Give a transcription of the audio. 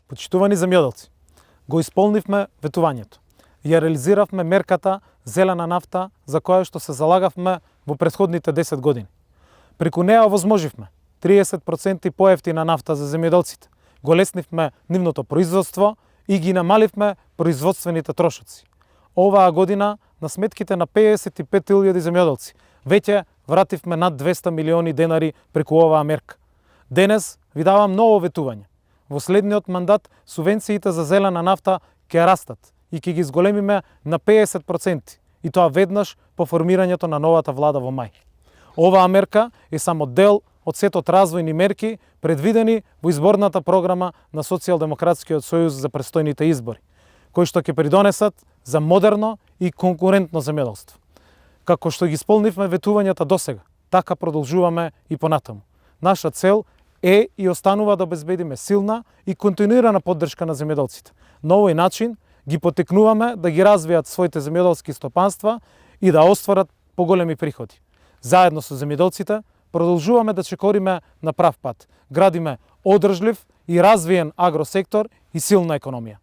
Почитувани земјоделци, го исполнивме ветувањето. Ја реализиравме мерката зелена нафта за која што се залагавме во претходните 10 години. Преку неа овозможивме 30% поевтина нафта за земјоделците. Го леснивме нивното производство и ги намаливме производствените трошоци. Оваа година на сметките на 55.000 земјоделци веќе вративме над 200 милиони денари преку оваа мерка. Денес ви давам ново ветување. Во следниот мандат субвенциите за зелена нафта ќе растат и ќе ги зголемиме на 50%, и тоа веднаш по формирањето на новата влада во мај. Оваа мерка е само дел од сетот развојни мерки предвидени во изборната програма на Социјалдемократскиот сојуз за престојните избори, кои што ќе придонесат за модерно и конкурентно земјоделство. Како што ги исполнивме ветувањата досега, така продолжуваме и понатаму. Наша цел е и останува да обезбедиме силна и континуирана поддршка на земјоделците. На овој начин ги потекнуваме да ги развијат своите земјоделски стопанства и да остварат поголеми приходи. Заедно со земјоделците продолжуваме да чекориме на прав пат. Градиме одржлив и развиен агросектор и силна економија.